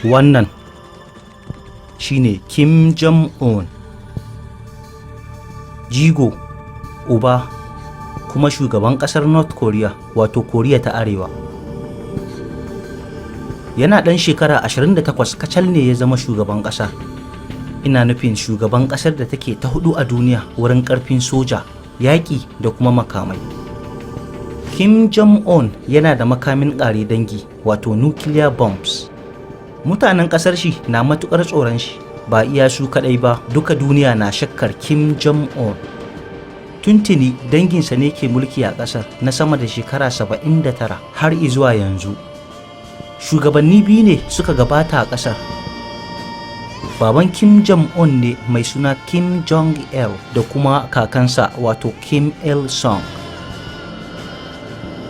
Wannan shine Kim Jong-un, jigo, uba, kuma shugaban ƙasar North Korea, wato Koriya ta Arewa. Yana ɗan shekara 28 kacal ne ya zama shugaban ƙasa. Ina nufin shugaban ƙasar da take ta hudu a duniya wurin ƙarfin soja, yaƙi da kuma makamai. Kim Jong-un yana da makamin ƙare dangi, wato nuclear bombs. Mutanen ƙasar shi na matuƙar tsoron shi, ba iya su kaɗai ba, duka duniya na shakkar Kim Jong-un. Tuntuni danginsa ne ke mulki a ƙasar na sama da shekara 79 har izuwa yanzu. Shugabanni biyu ne suka gabata a ƙasar. Baban Kim Jong-un ne mai suna Kim Jong-il da kuma kakansa, wato Kim Il-sung.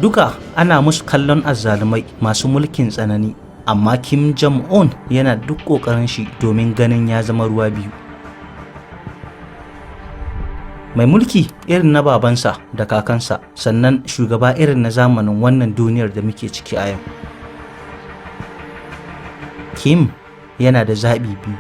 Duka ana musu kallon azzalumai masu mulkin tsanani, amma Kim Jong-un yana duk ƙoƙarin shi domin ganin ya zama ruwa biyu. Mai mulki irin na babansa da kakansa, sannan shugaba irin na zamanin wannan duniyar da muke ciki a yau. Kim yana da zaɓi biyu.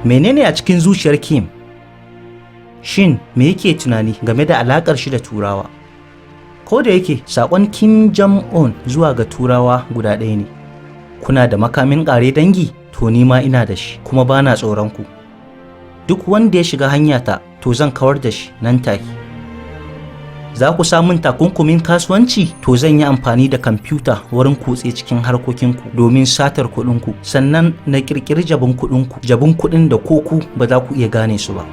Menene a cikin zuciyar Kim? Shin me yake tunani game da alakar shi da Turawa? Ko da yake sakon Kim Jong-un zuwa ga Turawa guda ɗaya ne: kuna da makamin ƙare dangi, to ni ma ina da shi, kuma bana tsoron ku. Duk wanda ya shiga hanyata, to zan kawar da shi nan take. Za ku samun takunkumin kasuwanci, to zan yi amfani da kwamfuta wurin kutse cikin harkokinku domin satar kuɗinku, sannan na ƙirƙiri jabin kuɗinku, jabin kuɗin da ko ku ba za ku iya gane su ba.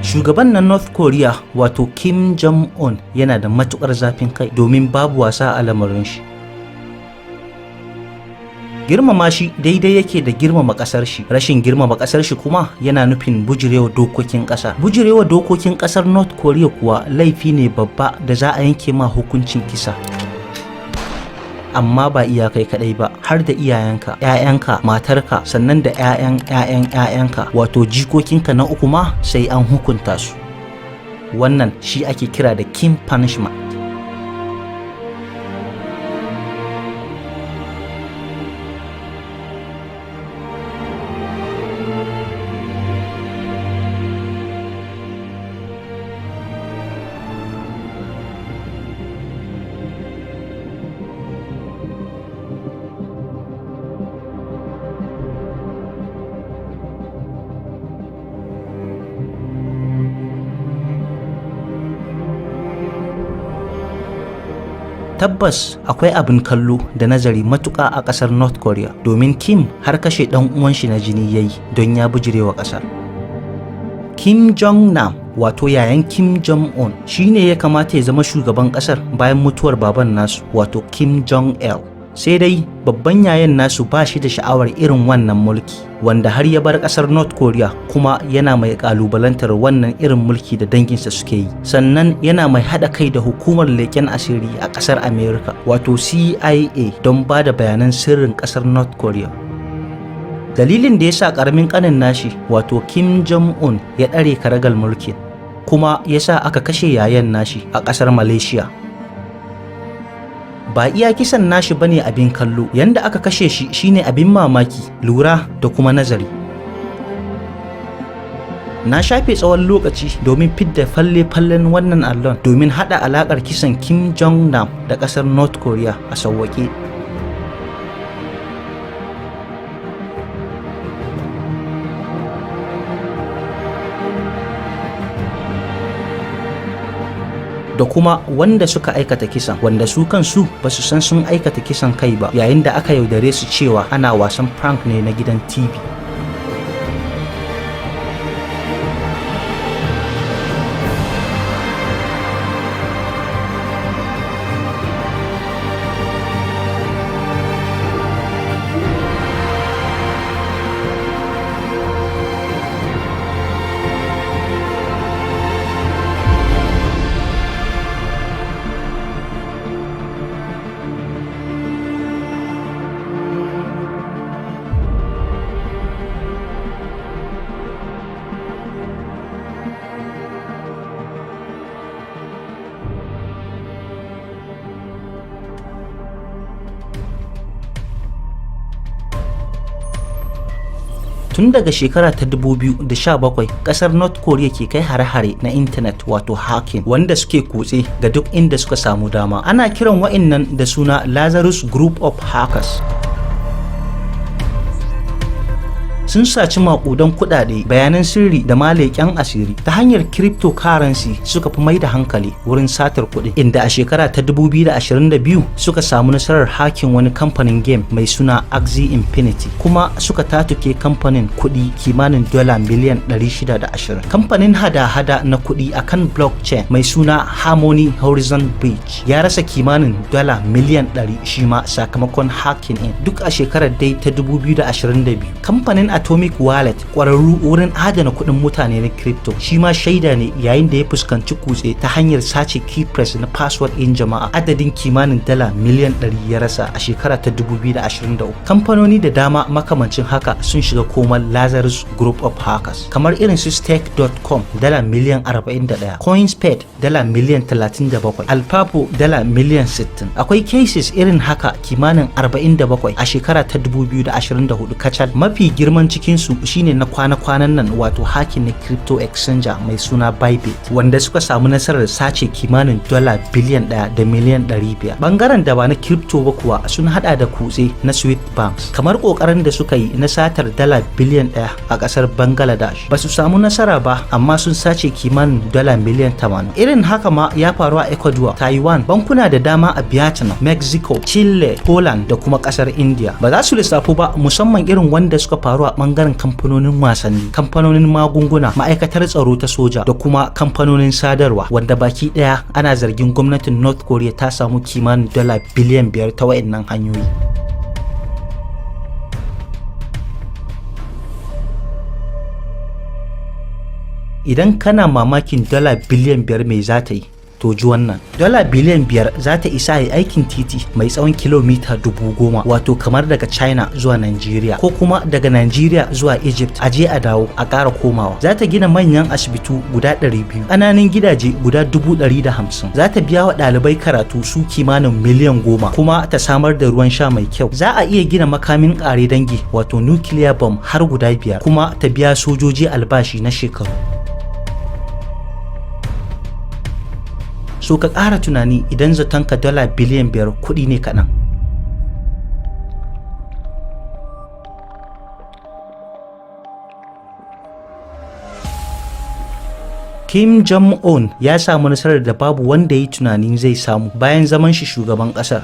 Shugaban na North Korea, wato Kim Jong-un, yana da matukar zafin kai domin babu wasa a lamarin shi. Girmama shi daidai yake da girmama kasar shi, rashin girmama kasar shi kuma yana nufin bujirewa dokokin kasa. Bujirewa dokokin kasar North Korea kuwa laifi ne babba da za a yanke ma hukuncin kisa. Amma ba iyakai kadai ba, har da iyayenka, 'ya'yanka, matarka, sannan da 'ya'yan 'ya'yan 'ya'yanka, wato jikokinka na uku ma sai an hukunta su. Wannan shi ake kira da Kim punishment. Tabbas akwai abin kallo da nazari matuƙa a ƙasar North Korea, domin Kim har kashe ɗan uwan shi na jini yayi don ya bijirewa ƙasar. Kim Jong Nam, wato yayan Kim Jong Un, shine ya kamata ya zama shugaban ƙasar bayan mutuwar baban nasu, wato Kim Jong Il. Sai dai babban yayan nasu ba shi da sha'awar irin wannan mulki, wanda har ya bar kasar North Korea, kuma yana mai kalubalantar wannan irin mulki da danginsa suke yi. Sannan yana mai haɗa kai da hukumar leƙen asiri a ƙasar America, wato CIA, don ba da bayanan sirrin ƙasar North Korea. Dalilin da ya sa ƙaramin ƙanin nashi, wato Kim Jong-un, ya ɗare karagal mulkin, kuma ya sa aka kashe yayan nashi a ƙasar Malaysia. Ba iya kisan nashi bane abin kallo, yanda aka kashe shi shine abin mamaki, lura da kuma nazari. Na shafe tsawon lokaci domin fidda falle-fallen wannan allon domin hada alakar kisan Kim Jong Nam da kasar North Korea a sauwaƙe. Da kuma wanda suka aikata kisan, wanda su kansu ba su san sun aikata kisan kai ba, yayin da aka yaudare su cewa ana wasan prank ne na gidan TV. Tun daga shekara ta 2017 kasar North Korea ke kai hare-hare na intanet, wato hacking, wanda suke kutse ga duk inda suka samu dama. Ana kiran wa'innan da suna Lazarus Group of Hackers. Sun saci makudan kudade, bayanan sirri da ma leƙen asiri. Ta hanyar cryptocurrency suka fi mai da hankali wurin satar kuɗi, inda a shekara ta 2022 suka samu nasarar hacking wani kamfanin game mai suna Axie Infinity, kuma suka tatuke kamfanin kuɗi kimanin dola miliyan 620. Kamfanin hada-hada na kuɗi akan blockchain mai suna Harmony Horizon Bridge ya rasa kimanin dola miliyan 100 shi ma sakamakon hacking in, duk a shekarar dai ta 2022. Kamfanin Atomic Wallet, kwararru wurin adana kuɗin mutane na crypto, shi ma shaida ne yayin da ya fuskanci kutse ta hanyar sace key phrase na password ɗin jama'a. Adadin kimanin dala miliyan 100 ya rasa a shekara ta 2023. Kamfanoni da dama makamancin haka sun shiga koman Lazarus Group of Hackers, kamar irin su Stake.com dala miliyan 41, Coinspect dala miliyan 37, Alpapo dala miliyan 60. Akwai cases irin haka kimanin 47 a shekara ta 2024 kacal. Mafi girman cikinsu shine na kwana-kwanan nan, wato hacking na crypto exchanger mai suna Bybit, wanda suka samu nasarar sace kimanin dola biliyan 1 da miliyan 500. Bangaren da ba na crypto ba kuwa sun hada da kutse na Swift banks, kamar kokarin da suka yi na satar dala biliyan 1 a kasar Bangladesh. Ba su samu nasara ba, amma sun sace kimanin dala miliyan 80. Irin haka ma ya faru a Ecuador, Taiwan, bankuna da dama a Vietnam, Mexico, Chile, Poland da kuma kasar India. Ba za su lissafu ba, musamman irin wanda suka faru a bangaren kamfanonin wasanni, kamfanonin magunguna, ma'aikatar tsaro ta soja da kuma kamfanonin sadarwa, wanda baki daya ana zargin gwamnatin North Korea ta samu kimanin dala biliyan 5 ta wayannan hanyoyi. Idan kana mamakin dala biliyan 5 mai za ta yi, to ji wannan: dala biliyan 5 za ta isa yi aikin titi mai tsawon kilomita 10,000, wato kamar daga China zuwa Nigeria, ko kuma daga Nigeria zuwa Egypt, a je a dawo a ƙara komawa. Za ta gina manyan asibitu guda 200, ƙananan gidaje guda 150,000, za ta biya wa ɗalibai karatu su kimanin miliyan 10, kuma ta samar da ruwan sha mai kyau. Za a iya gina makamin ƙare dangi, wato nuclear bomb, har guda biyar, kuma ta biya sojoji albashi na shekaru. So ka ƙara tunani idan zatonka dala biliyan 5 kuɗi ne kaɗan. Kim Jong-un ya samu nasarar da babu wanda ya yi tunanin zai samu bayan zaman shi shugaban ƙasar,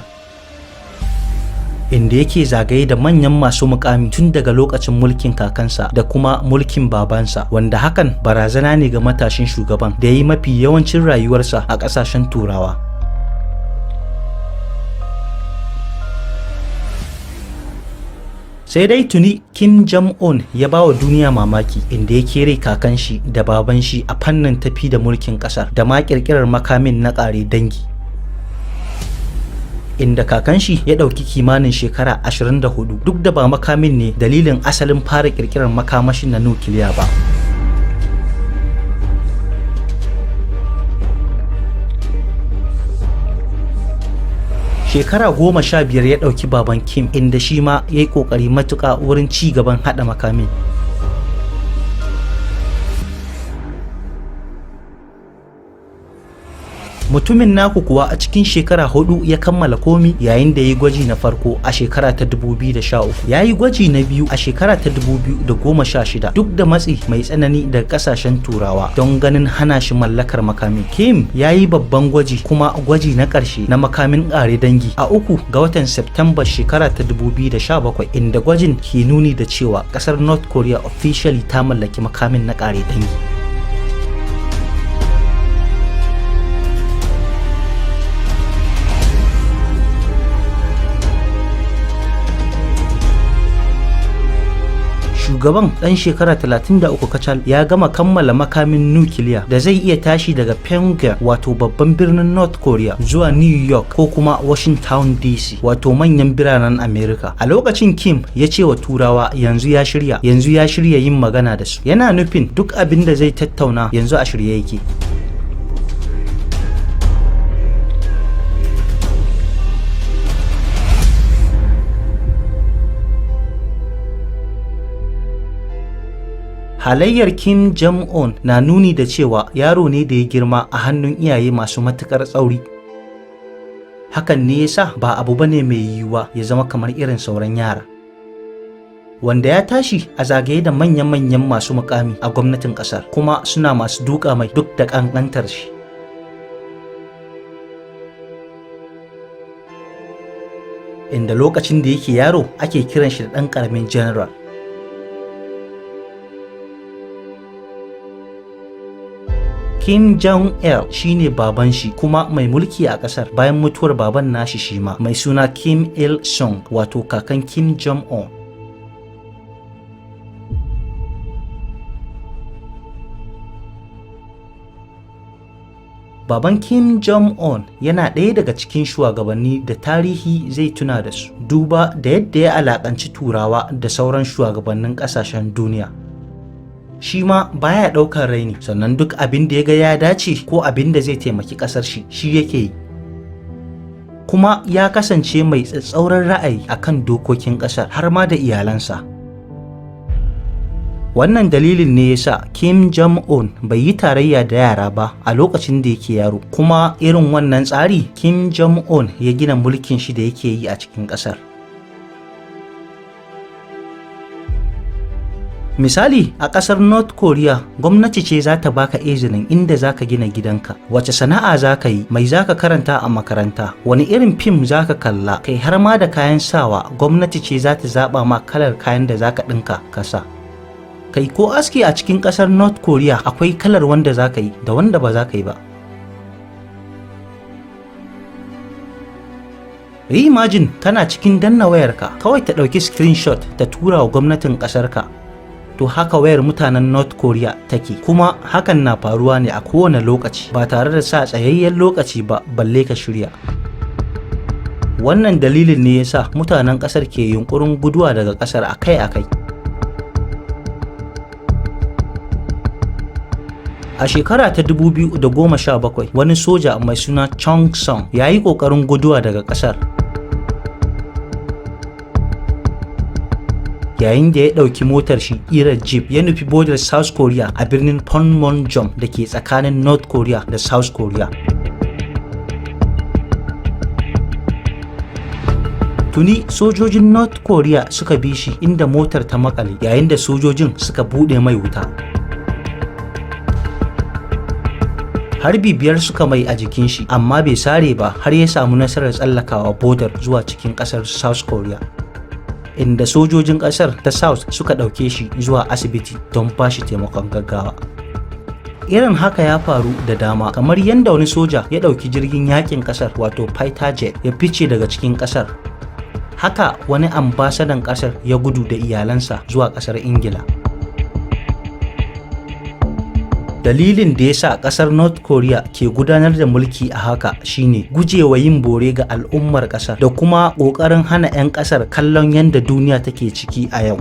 inda yake zagaye da manyan masu mukami tun daga lokacin mulkin kakansa da kuma mulkin babansa, wanda hakan barazana ne ga matashin shugaban da ya yi mafi yawancin rayuwarsa a ƙasashen Turawa. Sai dai tuni Kim Jong-un ya ba wa duniya mamaki, inda ya kere kakan shi da baban shi a fannin tafi da mulkin kasar da ma kirkirar makamin na kare dangi, inda kakan shi ya ɗauki kimanin shekara 24, duk da ba makamin ne dalilin asalin fara kirkirar makamashin na nukiliya ba. Shekara 15 ya ɗauki baban Kim, inda shi ma ya yi ƙoƙari matuƙa wurin ci gaban haɗa makamin. Mutumin naku kuwa a cikin shekara 4 ya kammala komi, yayin da ya yi gwaji na farko a shekara ta 2013, ya yi gwaji na biyu a shekara ta 2016, duk da matsi mai tsanani daga kasashen Turawa don ganin hana shi mallakar makamin. Kim ya yi babban gwaji kuma gwaji na ƙarshe na makamin ƙare dangi a 3 ga watan Septemba shekara ta 2017, inda gwajin ke nuni da cewa ƙasar North Korea officially ta mallaki makamin na ƙare dangi. Shugaban ɗan shekara 33 kacal ya gama kammala makamin nukiliya da zai iya tashi daga Pyongyang, wato babban birnin North Korea, zuwa New York ko kuma Washington DC, wato manyan biranen America. A lokacin Kim ya ce wa Turawa yanzu ya shirya, yanzu ya shirya yin magana da su. Yana nufin duk abin da zai tattauna yanzu a shirye yake. Halayyar Kim Jong-un na nuni da cewa yaro ne da ya girma a hannun iyaye masu matukar tsauri. Hakan ne yasa ba abu bane mai yiwuwa ya zama kamar irin sauran yara. Wanda ya tashi a zagaye da manya-manyan masu mukami a gwamnatin kasar, kuma suna masu duka mai duk da kankantar shi. Inda lokacin da yake yaro ake kiran shi da ɗan ƙaramin general. Kim Jong-il shine baban shi kuma mai mulki a kasar bayan mutuwar baban nashi shima mai suna Kim Il-sung, wato kakan Kim Jong-un. Baban Kim Jong-un yana ɗaya daga cikin shugabanni da tarihi zai tuna da su, duba da yadda ya alakanci Turawa da sauran shugabannin ƙasashen duniya. Shi ma baya ɗaukar raini, sannan duk abin da ya ga ya dace ko abin da zai taimaki ƙasar shi, shi yake yi. Kuma ya kasance mai tsatsauran ra'ayi akan dokokin ƙasar har ma da iyalansa. Wannan dalilin ne yasa Kim Jong-un bai yi tarayya da yara ba a lokacin da yake yaro, kuma irin wannan tsari Kim Jong-un ya gina mulkin shi da yake yi a cikin ƙasar. Misali, a ƙasar North Korea, gwamnati ce za ta baka izinin inda za ka gina gidanka, wace sana'a za ka yi, mai za ka karanta a makaranta, wani irin fim za ka kalla, kai har ma da kayan sawa gwamnati ce za ta zaɓa ma kalar kayan da za ka ɗinka ka sa. Kai ko aski a cikin ƙasar North Korea akwai kalar wanda za ka yi da wanda ba za ka yi ba. Imagine kana cikin danna wayarka, kawai ta ɗauki screenshot ta tura wa gwamnatin ƙasarka. To haka wayar mutanen North Korea take, kuma hakan na faruwa ne a kowane lokaci ba tare da sa tsayayyen lokaci ba balle ka shirya. Wannan dalilin ne yasa mutanen kasar ke yunkurin guduwa daga kasar akai-akai. A shekara ta 2017, wani soja mai suna Chung Song ya yi ƙoƙarin guduwa daga kasar, yayin da ya ɗauki motar shi ƙirar Jeep ya nufi bodar South Korea a birnin Panmunjom da ke tsakanin North Korea da South Korea. Tuni sojojin North Korea suka bi shi inda motar ta makale, yayin da sojojin suka buɗe mai wuta. Harbi 5 suka mai a jikin shi, amma bai sare ba har ya samu nasarar tsallakawa bodar zuwa cikin ƙasar South Korea, inda sojojin kasar ta South suka ɗauke shi zuwa asibiti don ba shi taimakon gaggawa. Irin haka ya faru da dama, kamar yadda wani soja ya ɗauki jirgin yakin kasar, wato fighter jet, ya fice daga cikin kasar. Haka wani ambasadan kasar ya gudu da iyalansa zuwa kasar Ingila. Dalilin da ya sa kasar North Korea ke gudanar da mulki a haka shine gujewa yin bore ga al'ummar kasar da kuma ƙoƙarin hana 'yan kasar kallon yadda duniya take ciki a yau.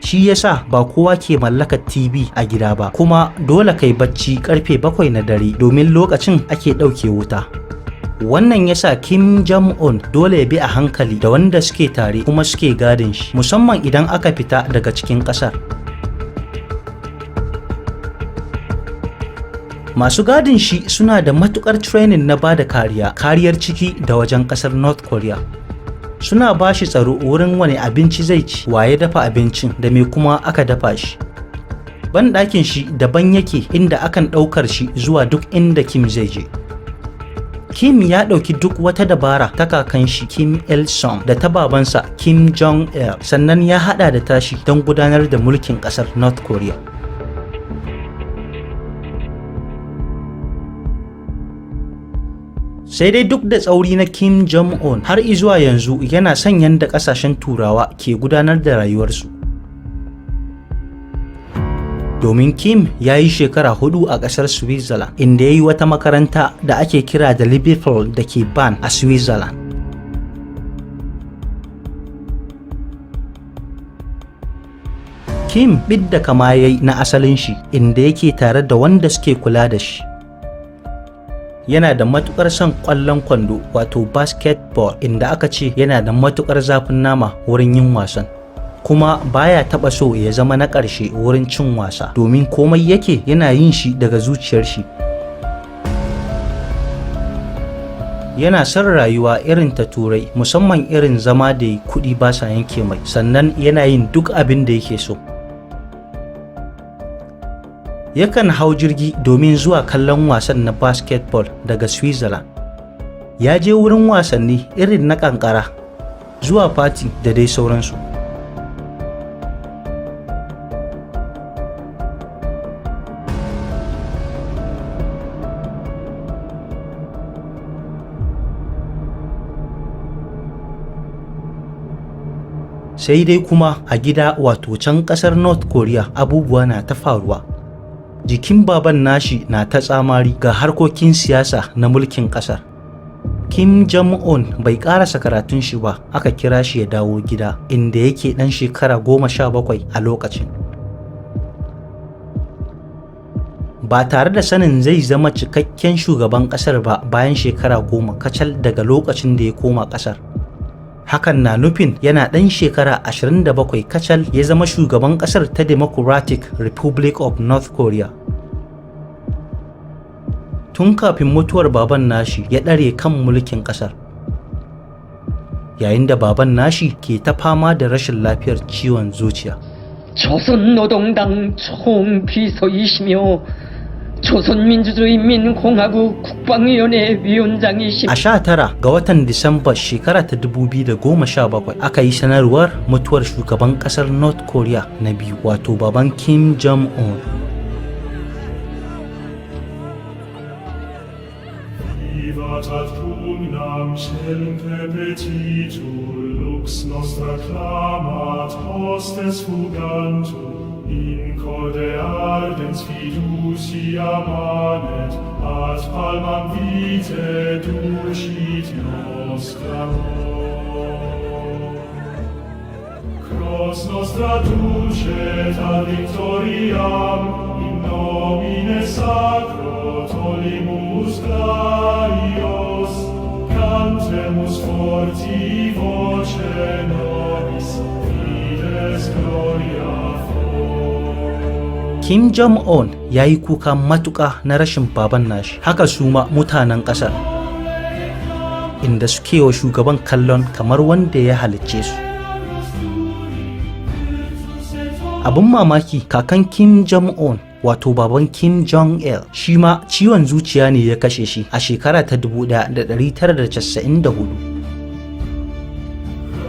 Shi yasa ba kowa ke mallakar TV a gida ba, kuma dole kai bacci karfe 7 na dare domin lokacin ake ɗauke wuta. Wannan yasa Kim Jong-un dole ya bi a hankali da wanda suke tare kuma suke gadin shi, musamman idan aka fita daga cikin kasar. Masu gadin shi suna da matukar training na bada kariya, kariyar ciki da wajen kasar North Korea. Suna ba shi tsaro wurin wani abinci zai ci, waye dafa abincin, da me kuma aka dafa shi. Banɗakin shi daban yake, inda akan ɗaukar shi zuwa duk inda Kim zai je. Kim ya ɗauki duk wata dabara ta kakan shi Kim Il Sung da ta babansa Kim Jong Il, sannan ya haɗa da tashi don gudanar da mulkin ƙasar North Korea. Sai dai duk da tsauri na Kim Jong-un, har izuwa yanzu yana son yadda ƙasashen Turawa ke gudanar da rayuwarsu. Domin Kim ya yi shekara 4 a ƙasar Switzerland, inda ya yi wata makaranta da ake kira da Liebefeld da ke Bern a Switzerland. Kim bidda kama yayi na asalin shi, inda yake tare da wanda suke kula da shi. Yana da matukar son ƙwallon kwando, wato basketball, inda aka ce yana da matukar zafin nama wurin yin wasan. Kuma baya taba so ya zama na ƙarshe wurin cin wasa, domin komai yake yana yin shi daga zuciyar shi. Yana son rayuwa irin ta Turai, musamman irin zama da kuɗi ba sa yanke mai, sannan yana yin duk abin da yake so. Yakan hau jirgi domin zuwa kallon wasan na basketball daga Switzerland. Ya je wurin wasanni irin na kankara, zuwa fati da dai sauransu. Sai dai kuma a gida, wato can kasar North Korea, abubuwa na ta faruwa. Jikin baban nashi na ta tsamari ga harkokin siyasa na mulkin kasar. Kim Jong-un bai karasa karatun shi ba aka kira shi ya dawo gida, inda yake dan shekara 17 a lokacin. Ba tare da sanin zai zama cikakken shugaban kasar ba bayan shekara 10 kacal daga lokacin da ya koma kasar. Hakan na nufin yana ɗan shekara 27 kacal ya zama shugaban ƙasar ta Democratic Republic of North Korea. Tun kafin mutuwar baban nashi ya ɗare kan mulkin ƙasar, yayin da baban nashi ke ta fama da rashin lafiyar ciwon zuciya. 조선노동당 총비서이시며 조선민주주의인민공화국 국방위원회 위원장이시며 A 19 ga watan Disamba shekara ta 2017 aka yi sanarwar mutuwar shugaban kasar North Korea na biyu, wato baban Kim Jong-un. Vivat ad pugnam celumque petitur, lux nostra clamat, hostes fugantur, in corde ardens fiducia manet, ad palmam vitae ducit nos clamor. Cros nostra ducet ad victoriam, in nomine sacro tollimus gladios, cantemus forti voce nobis, fides gloria fo. Kim Jong-un ya yi kuka matuƙa na rashin baban nashi, haka su ma mutanen ƙasar, inda suke wa shugaban kallon kamar wanda ya halicce su. Abin mamaki, kakan Kim Jong-un, wato baban Kim Jong-il, shi ma ciwon zuciya ne ya kashe shi a shekara ta 1994.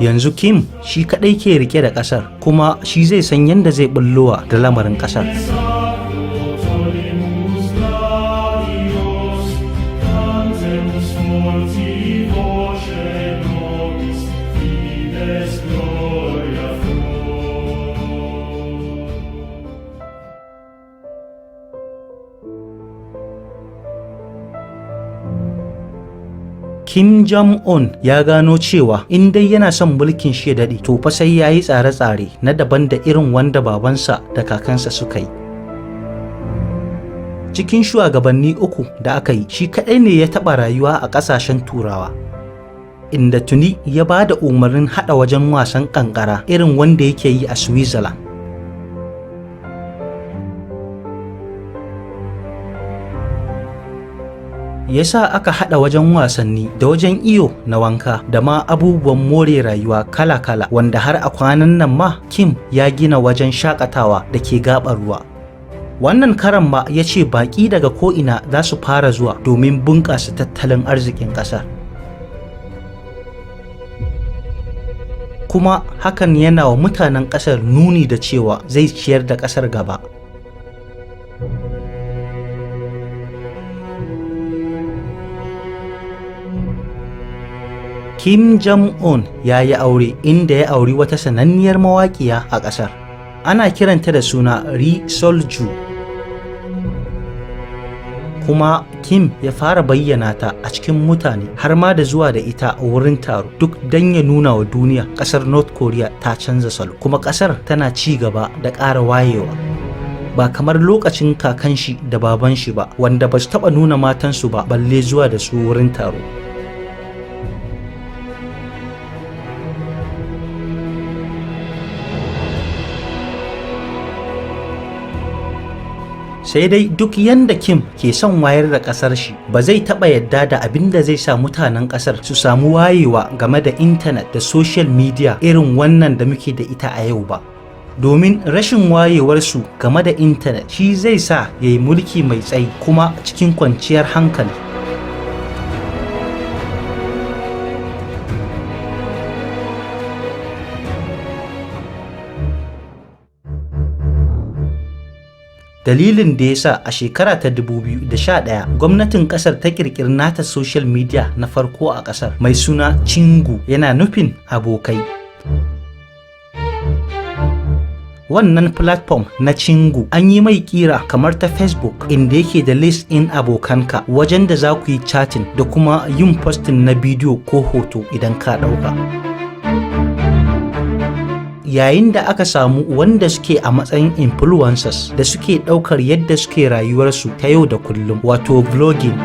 Yanzu Kim shi kadai ke rike da kasar, kuma shi zai san yadda zai bullowa da lamarin kasar. Sacro tollimus gladios, cantemus forti voce nobis, fides gloria fo. Kim Jong-un ya gano cewa in dai yana son mulkin shi ya daɗe, to fa sai ya yi tsare-tsare na daban da irin wanda babansa da kakansa suka yi. Cikin shugabanni uku da aka yi, shi kaɗai ne ya taɓa rayuwa a ƙasashen Turawa, inda tuni ya ba da umarnin haɗa wajen wasan ƙanƙara irin wanda yake yi a Switzerland. Ya sa aka haɗa wajen wasanni da wajen iyo na wanka da ma abubuwan more rayuwa kala-kala, wanda har a kwanan nan ma Kim ya gina wajen shakatawa da ke gaɓar ruwa. Wannan karan ma ya ce baƙi daga ko'ina za su fara zuwa domin bunƙasa tattalin arzikin ƙasar. Kuma hakan yana wa mutanen ƙasar nuni da cewa zai ciyar da ƙasar gaba. Kim Jong-un ya yi aure, inda ya auri wata sananniyar mawaƙiya a ƙasar. Ana kiranta da suna Ri Sol-ju. Kuma Kim ya fara bayyana ta a cikin mutane, har ma da zuwa da ita wurin taro, duk don ya nuna wa duniya ƙasar North Korea ta canza salo kuma ƙasar tana ci gaba da ƙara wayewa. Ba kamar lokacin kakan shi da baban shi ba, wanda ba su taɓa nuna matansu ba balle zuwa da su wurin taro. Sai dai duk yanda Kim ke son wayar da kasar shi, ba zai taba yadda da abin da zai sa mutanen kasar su samu wayewa game da intanet da social media irin wannan da muke da ita a yau ba, domin rashin wayewarsu game da intanet shi zai sa ya yi mulki mai tsayi kuma cikin kwanciyar hankali. Dalilin da ya sa a shekara ta 2011 gwamnatin kasar ta kirkiri nata social media na farko a kasar mai suna Chingu, yana nufin abokai. Wannan platform na Chingu an yi mai kira kamar ta Facebook, inda yake da list in abokanka, wajen da za ku yi chatting da kuma yin posting na bidiyo ko hoto idan ka ɗauka. Yayin da aka samu wanda suke a matsayin influencers da suke ɗaukar yadda suke rayuwarsu ta yau da kullum, wato vlogging,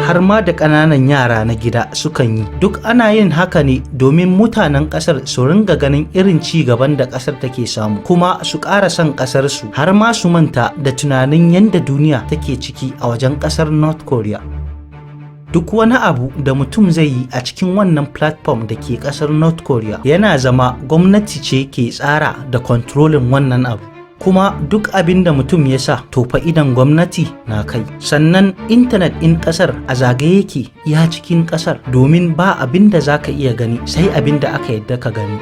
har ma da ƙananan yara na gida sukan yi. Duk ana yin haka ne domin mutanen ƙasar su ringa ganin irin ci gaban da ƙasar take samu, kuma su ƙara son ƙasarsu, har ma su manta da tunanin yadda duniya take ciki a wajen ƙasar North Korea. Duk wani abu da mutum zai yi a cikin wannan platform da ke kasar North Korea, yana zama gwamnati ce ke tsara da controlling wannan abu. Kuma duk abin da mutum ya sa, to fa idan gwamnati na kai. Sannan intanet ɗin ƙasar a zagaye yake iya cikin ƙasar, domin ba abin da za ka iya gani sai abin da aka yadda ka gani.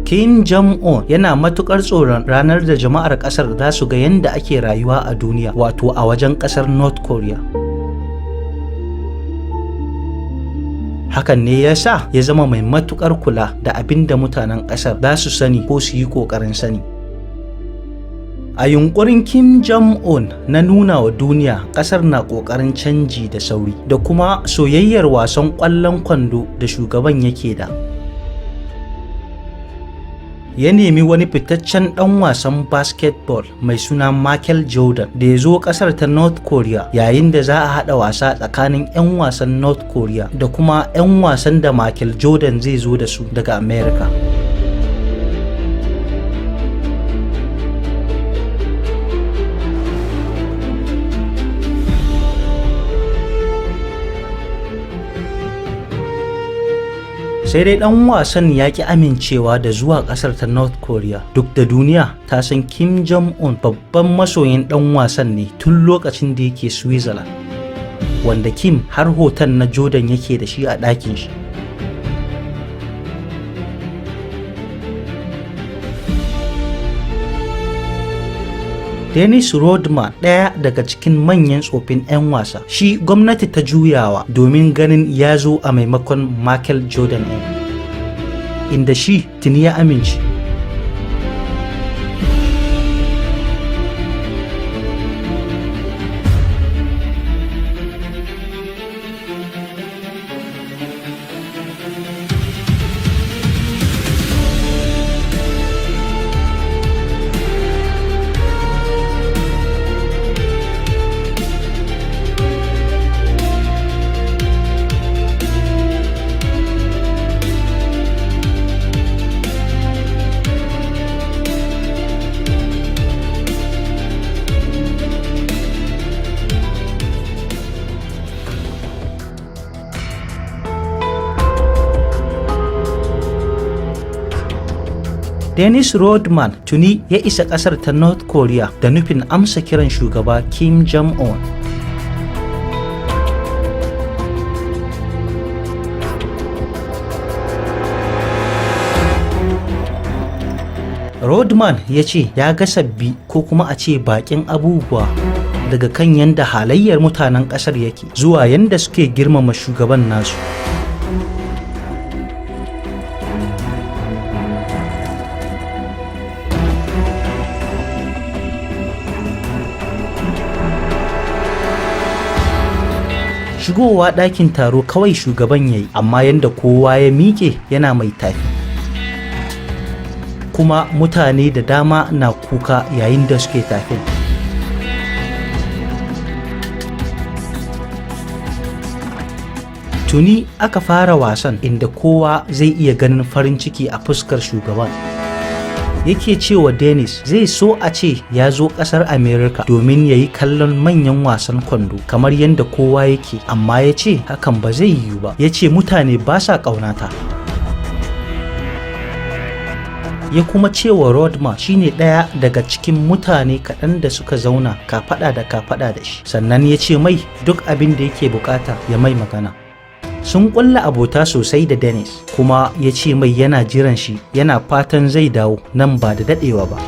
Kim Jong-un yana matukar tsoron ranar da jama'ar kasar za su ga yadda ake rayuwa a duniya, wato a wajen kasar North Korea. Hakan ne ya sa ya zama mai matukar kula da abin da mutanen kasar za su sani ko su yi kokarin sani. A yunkurin Kim Jong-un na nuna wa duniya kasar na kokarin canji da sauri, da kuma soyayyar wasan kwallon kwando da shugaban yake da, ya nemi wani fitaccen ɗan wasan basketball mai suna Michael Jordan da ya zo ƙasar ta North Korea yayin da za a haɗa wasa tsakanin 'yan wasan North Korea da kuma 'yan wasan da Michael Jordan zai zo da su daga America. Sai dai dan wasan ya ki amincewa da zuwa kasar ta North Korea, duk da duniya ta san Kim Jong-un babban masoyin dan wasan ne tun lokacin da yake Switzerland, wanda Kim har hoton na Jordan yake da shi a ɗakin shi. Dennis Rodman, ɗaya daga cikin manyan tsofin 'yan wasa, shi gwamnati ta juyawa domin ganin ya zo a maimakon Michael Jordan ɗin, inda shi tuni ya amince. Dennis Rodman tuni ya isa kasar ta North Korea da nufin amsa kiran shugaba Kim Jong-un. Rodman ya ce ya ga sabbi, ko kuma a ce bakin abubuwa, daga kan yadda halayyar mutanen kasar yake zuwa yadda suke girmama shugaban nasu. Shigowa ɗakin taro kawai shugaban ya yi, amma yadda kowa ya miƙe yana mai tafi, kuma mutane da dama na kuka yayin da suke tafin. Tuni aka fara wasan, inda kowa zai iya ganin farin ciki a fuskar shugaban. Yake cewa Dennis zai so a ce ya zo kasar America domin ya yi kallon manyan wasan kwando kamar yadda kowa yake, amma ya ce hakan ba zai yiwu ba. Ya ce mutane ba sa ƙaunata. Ya kuma cewa Rodman shine ɗaya daga cikin mutane kaɗan da suka zauna kafaɗa da kafaɗa da shi. Sannan ya ce mai duk abin da yake bukata ya mai magana. Sun ƙulla abota sosai da Dennis, kuma ya ce mai yana jiran shi, yana fatan zai dawo nan ba da daɗewa ba.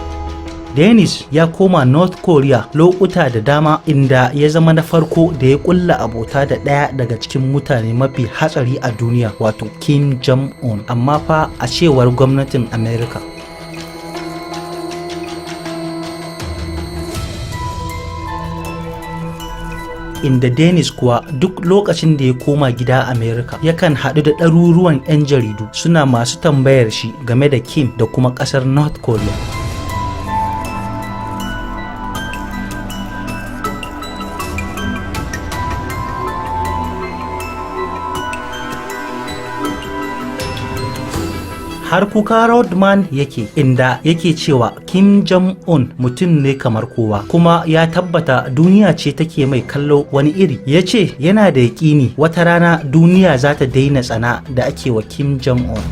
Dennis ya koma North Korea lokuta da dama, inda ya zama na farko da ya kulla abota da ɗaya daga cikin mutane mafi hatsari a duniya, wato Kim Jong-un, amma fa a cewar gwamnatin America. Inda Dennis kuwa duk lokacin da ya koma gida America yakan haɗu da ɗaruruwan 'yan jaridu suna masu tambayar shi game da Kim da kuma ƙasar North Korea. Har kuka Rodman yake, inda yake cewa Kim Jong-un mutum ne kamar kowa, kuma ya tabbata duniya ce take mai kallo wani iri. Ya ce yana da yaƙini wata rana duniya za ta daina tsana da ake wa Kim Jong-un.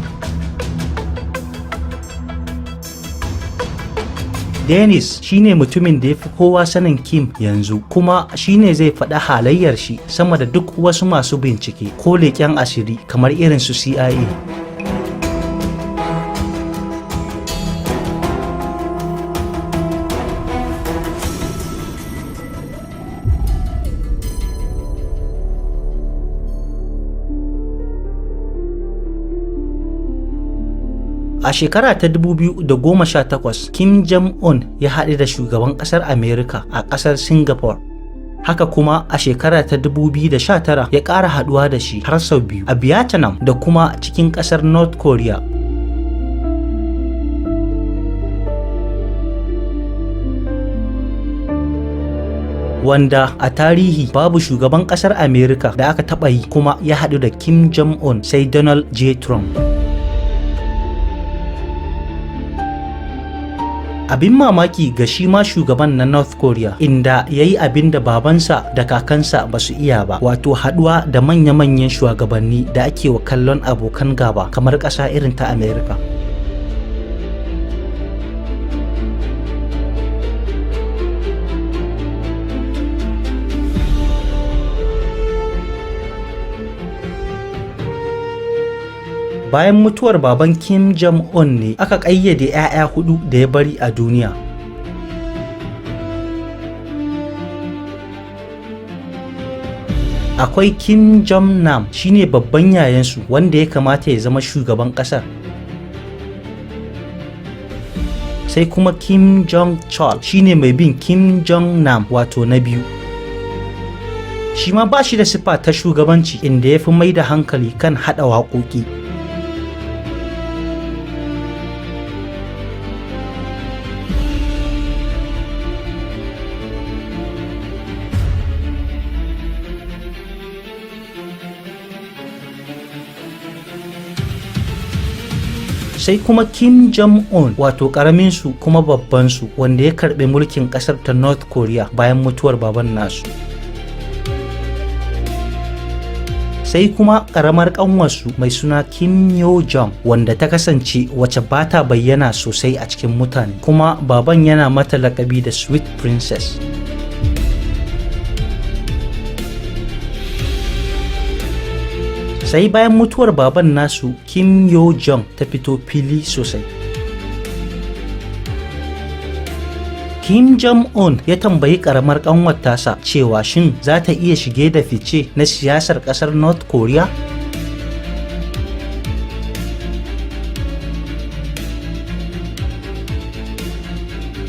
Dennis shine mutumin da ya fi kowa sanin Kim yanzu, kuma shine zai faɗi halayyar shi sama da duk wasu masu bincike ko leƙen asiri kamar irin su CIA. A shekara ta 2018, Kim Jong-un ya haɗu da shugaban ƙasar America a ƙasar Singapore. Haka kuma a shekara ta 2019 ya ƙara haɗuwa da shi har sau biyu a Vietnam da kuma cikin ƙasar North Korea. Wanda a tarihi babu shugaban ƙasar America da aka taɓa yi kuma ya haɗu da Kim Jong-un sai Donald J. Trump. Abin mamaki ga shi ma shugaban na North Korea, inda ya yi abin da babansa da kakansa ba su iya ba, wato haɗuwa da manya-manyan shugabanni da ake wa kallon abokan gaba kamar ƙasa irin ta America. Bayan mutuwar baban Kim Jong-un ne aka ƙayyade 'ya'ya hudu da ya bari a duniya. Akwai Kim Jong-nam, shine babban yayansu wanda ya kamata ya zama shugaban ƙasar. Sai kuma Kim Jong-chol, shine mai bin Kim Jong-nam, wato na biyu. Shi ma ba shi da siffa ta shugabanci, inda ya fi mai da hankali kan haɗa waƙoƙi. Sai kuma Kim Jong-un, wato karamin su kuma babban su, wanda ya karbi mulkin kasar ta North Korea bayan mutuwar baban nasu. Sai Sai kuma karamar kanwarsu mai suna Kim Yo Jong, wanda ta kasance wacce ba ta bayyana sosai a cikin mutane, kuma baban yana mata lakabi da Sweet Princess. Sai bayan mutuwar baban nasu, Kim Yo Jong ta fito fili sosai. Kim Jong-un ya tambayi karamar kanwar tasa cewa shin za ta iya shige da fice na siyasar kasar North Korea?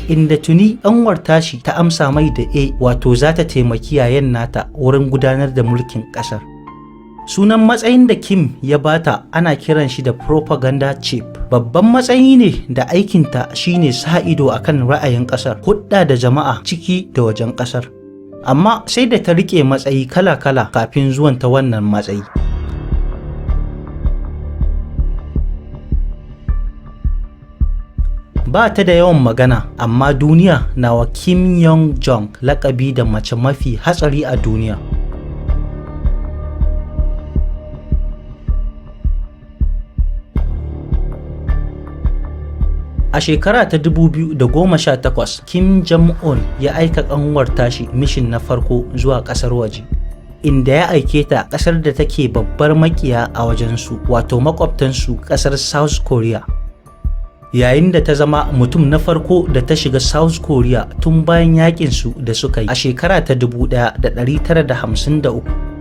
Inda tuni kanwar tashi ta amsa mai da e, wato za ta taimaki yayan nata wurin gudanar da mulkin kasar. Sunan matsayin da Kim ya bata ana kiran shi da propaganda chief. Babban matsayi ne da aikinta shine sa ido akan ra'ayin kasar, hudda da jama'a ciki da wajen kasar. Amma sai da ta rike matsayi kala-kala kafin zuwan ta wannan matsayi. Ba ta da yawan magana, amma duniya na wa Kim Yo Jong lakabi da mace mafi hatsari a duniya. A shekara ta 2018, Kim Jong-un ya aika kanwar tashi mission na farko zuwa kasar waje, inda ya aike ta kasar da take babbar makiya a wajensu, wato makwabtansu kasar South Korea. Yayin da ta zama mutum na farko da ta shiga South Korea tun bayan yakinsu da suka yi a shekara ta 1953.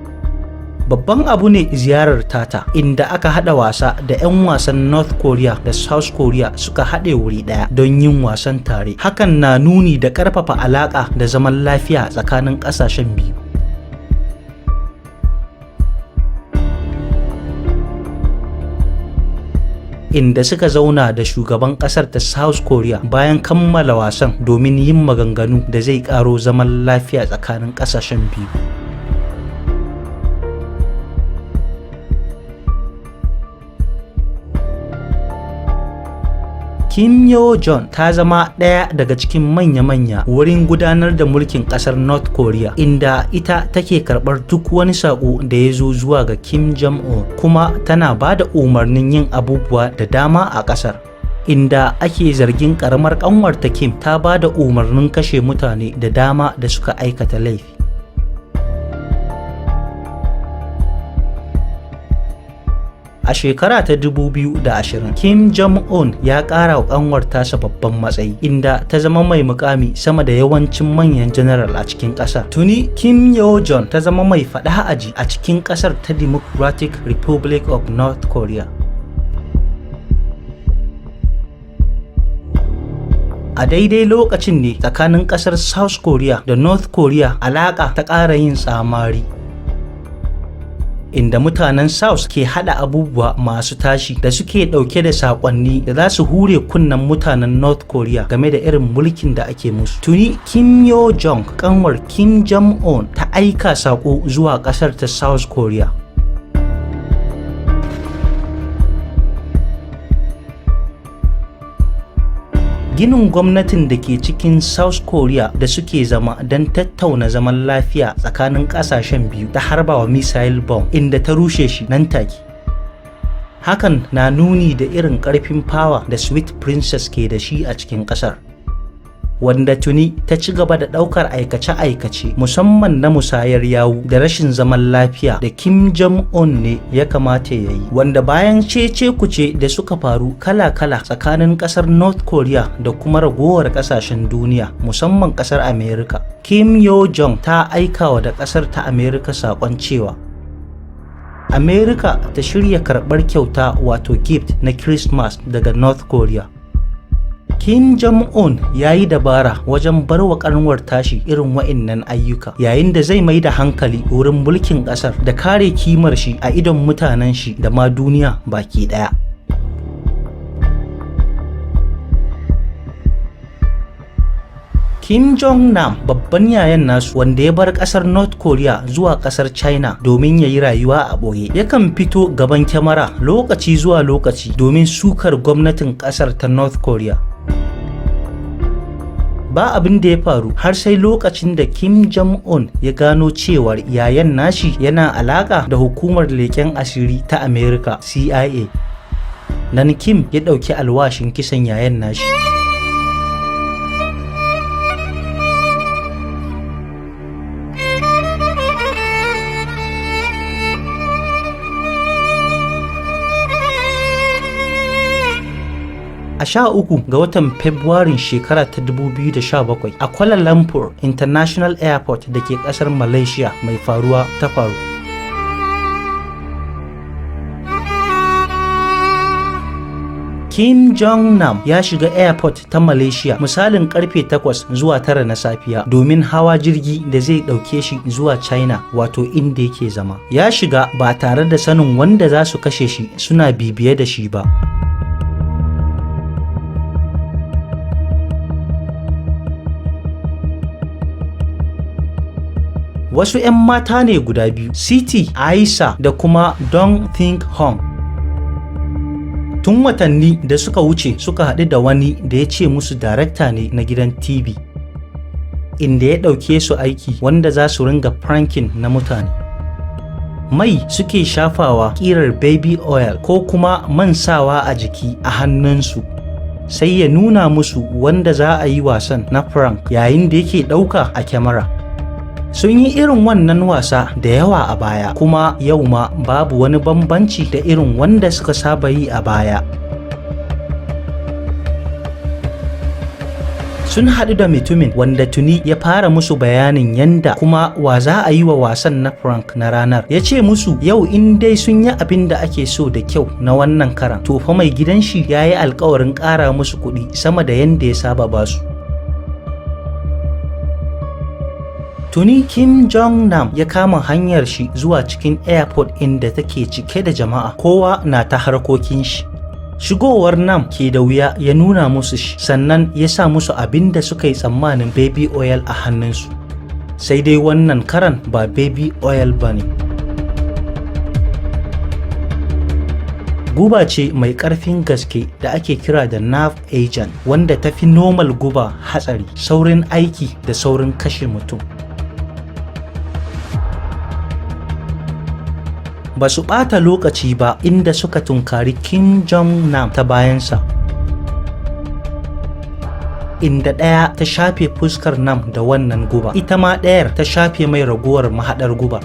Babban abu ne ziyarar tata, inda aka hada wasa da 'yan wasan North Korea da South Korea suka haɗe wuri ɗaya don yin wasan tare. Hakan na nuni da ƙarfafa alaƙa da zaman lafiya tsakanin ƙasashen biyu. Inda suka zauna da shugaban kasar ta South Korea bayan kammala wasan domin yin maganganu da zai karo zaman lafiya tsakanin kasashen biyu. Kim Yo Jong ta zama ɗaya daga cikin manya-manya wurin gudanar da mulkin ƙasar North Korea, inda ita take karɓar duk wani saƙo da ya zo zuwa ga Kim Jong-un, kuma tana ba da umarnin yin abubuwa da dama a ƙasar. Inda ake zargin ƙaramar ƙanwarta Kim ta ba da umarnin kashe mutane da dama da suka aikata laifi. A shekara ta 2020, Kim Jong-un ya ƙara wa ƙanwar tasa babban matsayi, inda ta zama mai mukami sama da yawancin manyan general a cikin ƙasar. Tuni Kim Yo Jong ta zama mai faɗa aji a cikin ƙasar ta Democratic Republic of North Korea. A daidai lokacin ne tsakanin ƙasar South Korea da North Korea alaƙa ta ƙara yin tsamari, inda mutanen South ke hada abubuwa masu tashi da suke dauke da sakonni da za su hure kunnen mutanen North Korea game da irin mulkin da ake musu. Tuni Kim Yo Jong, kanwar Kim Jong Un, ta aika sako zuwa kasar ta South Korea. Ginin gwamnatin da ke cikin South Korea da suke zama don tattauna zaman lafiya tsakanin kasashen biyu ta harbawa missile bomb, inda ta rushe shi nan take. Hakan na nuni da irin karfin power da Sweet Princess ke da shi a cikin kasar, wanda tuni ta ci gaba da ɗaukar aikace-aikace musamman na musayar yawu da rashin zaman lafiya da Kim Jong-un ne ya kamata ya yi, wanda bayan cece kuce da suka faru kala-kala tsakanin ƙasar North Korea da kuma ragowar ƙasashen duniya, musamman ƙasar America. Kim Yo Jong ta aikawa da ƙasar ta America saƙon cewa America ta shirya karɓar kyauta, wato gift na Christmas daga North Korea. Kim Jong-un ya yi dabara wajen barwa kanwar tashi irin wa'innan ayyuka, yayin da zai mai da hankali wurin mulkin ƙasar da kare kimar shi a idon mutanen shi da ma duniya baki ɗaya. Kim Jong-nam, babban yayan nasu wanda ya bar kasar North Korea zuwa kasar China domin ya yi rayuwa a ɓoye, yakan fito gaban kyamara lokaci zuwa lokaci domin sukar gwamnatin kasar ta North Korea. Ba abin da ya faru har sai lokacin da Kim Jong-un ya gano cewar yayan nashi yana alaka da hukumar leƙen asiri ta America, CIA. Nan Kim ya ɗauki alwashin kisan yayan nashi. A 13 ga watan Fabrairun shekara ta 2017, a Kuala Lumpur International Airport da ke kasar Malaysia, mai faruwa ta faru. Kim Jong-nam ya shiga airport ta Malaysia misalin karfe 8 zuwa 9 na safiya domin hawa jirgi da zai dauke shi zuwa China, wato inda yake zama. Ya shiga ba tare da sanin wanda za su kashe shi suna bibiye da shi ba. Wasu 'yan mata ne guda biyu, Siti Aisha da kuma Dong Think Hong. Tun watanni da suka wuce suka haɗu da wani da ya ce musu darakta ne na gidan TV, inda ya ɗauke su aiki wanda za su ringa pranking na mutane. Mai suke shafawa ƙirar baby oil ko kuma man sawa a jiki a hannunsu. Sai ya nuna musu wanda za a yi wasan na prank yayin da yake ɗauka a kyamara. Sun yi irin wannan wasa da yawa a baya, kuma yau ma babu wani bambanci da irin wanda suka saba yi a baya. Sun haɗu da mutumin wanda tuni ya fara musu bayanin yanda kuma wa za a yi wa wasan na prank na ranar. Ya ce musu yau in dai sun yi abin da ake so da kyau na wannan karan, to fa mai gidan shi ya yi alkawarin ƙara musu kuɗi sama da yanda ya saba basu. Tuni Kim Jong-nam ya kama hanyar shi zuwa cikin airport inda take cike da jama'a, kowa na ta harkokin shi. Shigowar Nam ke da wuya ya nuna musu shi, sannan ya sa musu abin da suka yi tsammanin baby oil a hannunsu. Sai dai wannan karan ba baby oil ba ne. Guba ce mai ƙarfin gaske da ake kira da nerve agent, wanda ta fi normal guba hatsari, saurin aiki da saurin kashe mutum. Ba su ɓata lokaci ba inda suka tunkari Kim Jong-nam ta bayansa, inda ɗaya ta shafe fuskar Nam da wannan guba, ita ma ɗayar ta shafe mai ragowar mahaɗar guba.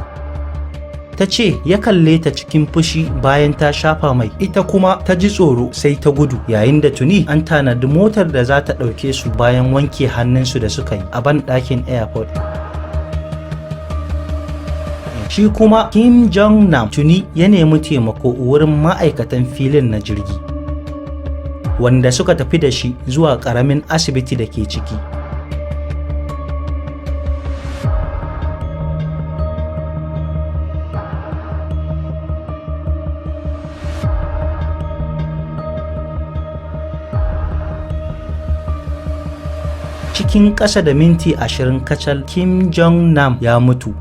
Ta ce ya kalle ta cikin fushi bayan ta shafa mai, ita kuma ta ji tsoro sai ta gudu, yayin da tuni an tanadi motar da za ta ɗauke su bayan wanke hannunsu da suka yi a ban ɗakin airport. Shi kuma Kim Jong-nam tuni ya nemi taimako wurin ma'aikatan filin na jirgi, wanda suka tafi da shi zuwa ƙaramin asibiti da ke ciki. Cikin ƙasa da minti 20 kacal, Kim Jong-nam ya mutu.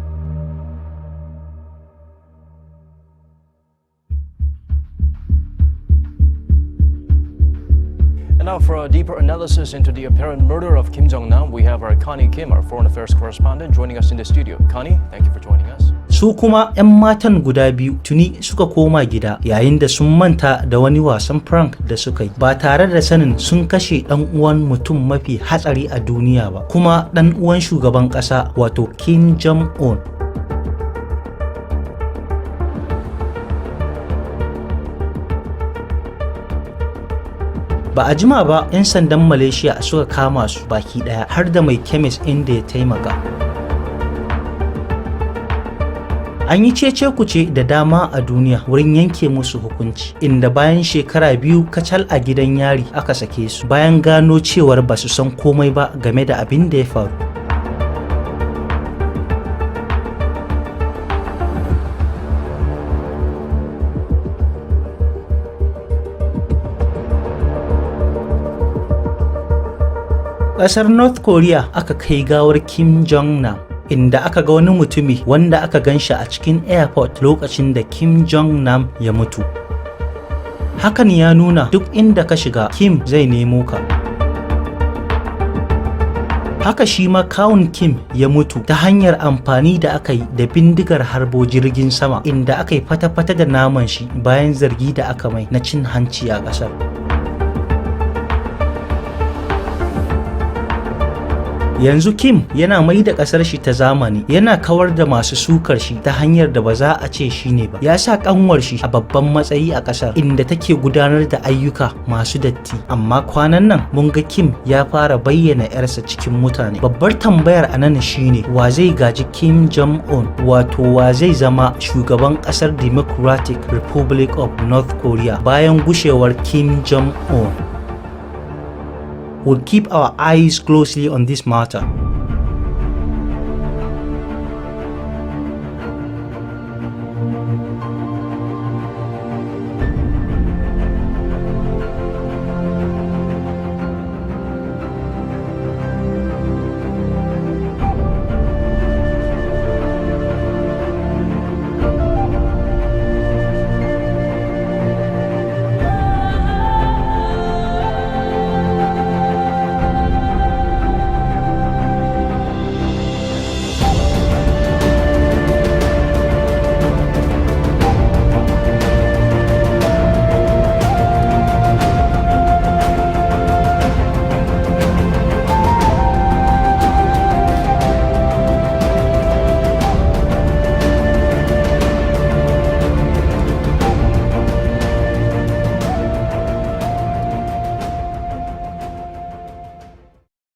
And now for a deeper analysis into the apparent murder of Kim Jong-nam, we have our Connie Kim, our foreign affairs correspondent, joining us in the studio. Connie, thank you for joining us. Su kuma 'yan matan guda biyu tuni suka koma gida yayin da sun manta da wani wasan prank da suka yi, ba tare da sanin sun kashe dan uwan mutum mafi hatsari a duniya ba, kuma dan uwan shugaban kasa, wato Kim Jong-un. Ba a jima ba 'yan sandan Malaysia suka kama su baki daya, har da mai kemis inda ya taimaka. An yi cece-kuce da dama a duniya wurin yanke musu hukunci, inda bayan shekara 2 kacal a gidan yari aka sake su bayan gano cewar ba su san komai ba game da abin da ya faru. Ƙasar North Korea aka kai gawar Kim Jong-nam, inda aka ga wani mutumi wanda aka ganshi a cikin airport lokacin da Kim Jong-nam ya mutu. Hakan ya nuna duk inda ka shiga, Kim zai nemo ka. Haka shi ma kawun Kim ya mutu ta hanyar amfani da aka yi da bindigar harbo jirgin sama, inda aka yi fata-fata da naman shi bayan zargi da aka mai na cin hanci a ƙasar. Yanzu Kim yana mai da kasar shi ta zamani, yana kawar da masu sukar shi ta hanyar da ba za a ce shi ne ba. Ya sa kanwar shi a babban matsayi a kasar, inda take gudanar da ayyuka masu datti. Amma kwanan nan mun ga Kim ya fara bayyana yarsa cikin mutane. Babbar tambayar a nan shine, wa zai gaji Kim Jong Un, wato wa zai zama shugaban kasar Democratic Republic of North Korea bayan gushewar Kim Jong Un? We'll keep our eyes closely on this matter.